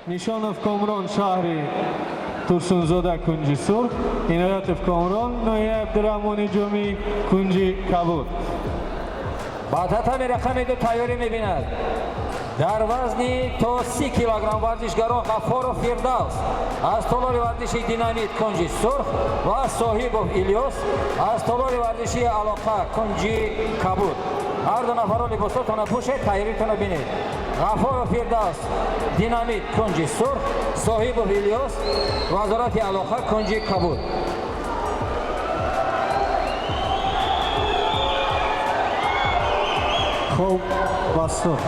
Нишонов Комрон, шаҳри Турсунзода, кунҷи сурх, Иноятов Комрон, ноҳияи Абдурахмони Ҷомӣ, кунҷи кабуд. Ба татами рақами 2 тайёрӣ мебинад дар вазни то 30 килограмм варзишгарон Ғаффоров Фирдавс аз толори варзиши «Динамит», кунҷи сурх, ва Соҳибов Илёс аз толори варзишии «Алоқа», кунҷи кабуд. Ҳар ду нафарро либосотонро пӯшед, тайёритонро бинед. Ғаффоров Фирдавс, «Динамит», кунҷи сурх, Соҳибов Илёс, вазорати алоқа, кунҷи кабуд. Хол ба сурх.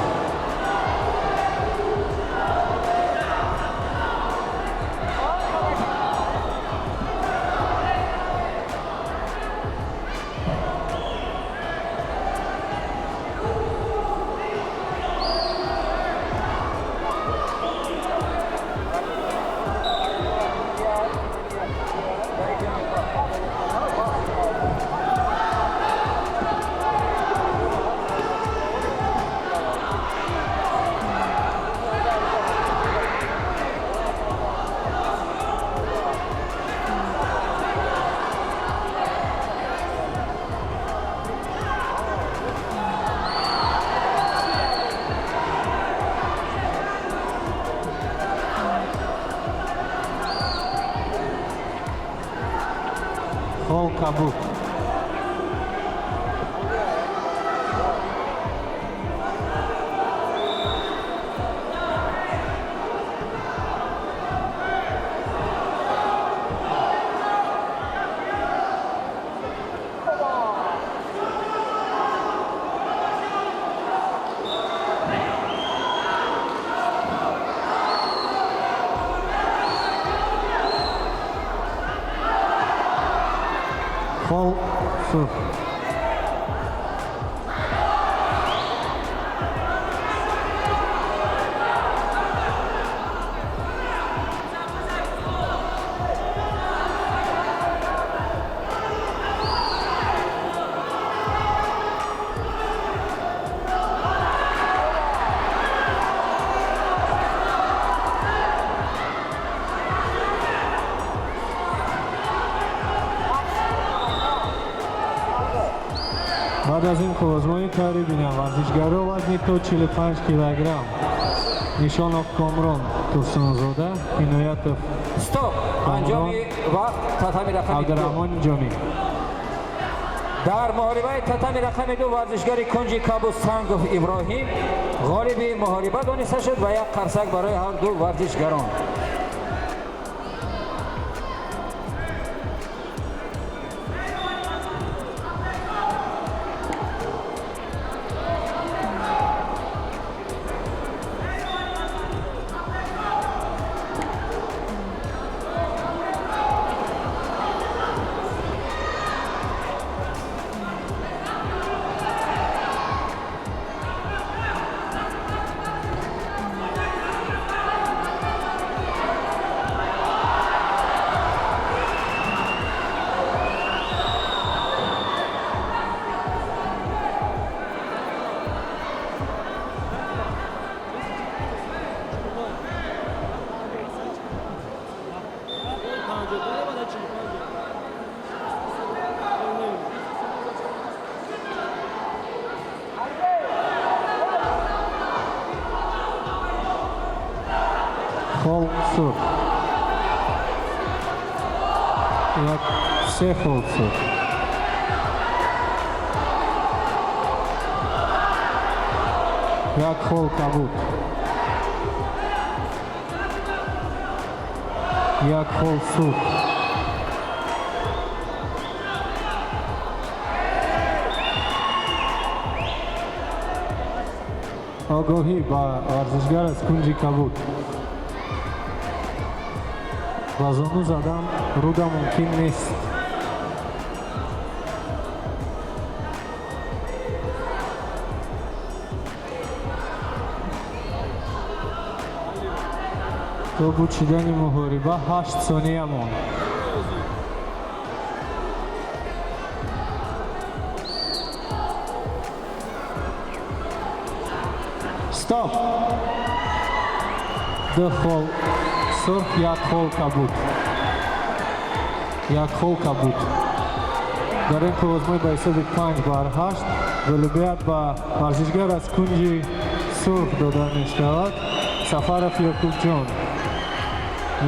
Хол кабуд. Хол сурх. Баъд аз ин қувваозмоӣ тайёрӣ бинам варзишгаро вазни то 45 килограмм: Нишонов Комрон, Турсунзода, Иноятов Стоп! Анҷоми вақт, татами рақами 2. Абдураҳмони Ҷомӣ. Дар муҳорибаи татами рақами 2 варзишгари кунҷи кабуд Сангов Иброҳим ғолиби муҳориба дониста шуд ва як қарсак барои ҳар ду варзишгарон. Хол сурх. Як, се хол сурх. Як хол кабуд. Як хол сурх. Огоҳӣ ба варзишгар аз кунҷи кабуд: ба зону задан руда мумкин нест. То бучидани муҳориба 8 сония монд. Стоп! Ду хол сурх, як хол кабуд, як хол кабуд. Дар ин қувваозмоӣ ба ҳисоби 5 бар 8 ғолибият ба варзишгар аз кунҷи сурх дода мешавад, Сафаров Ёқубҷон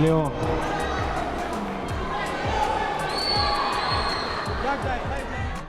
Леон.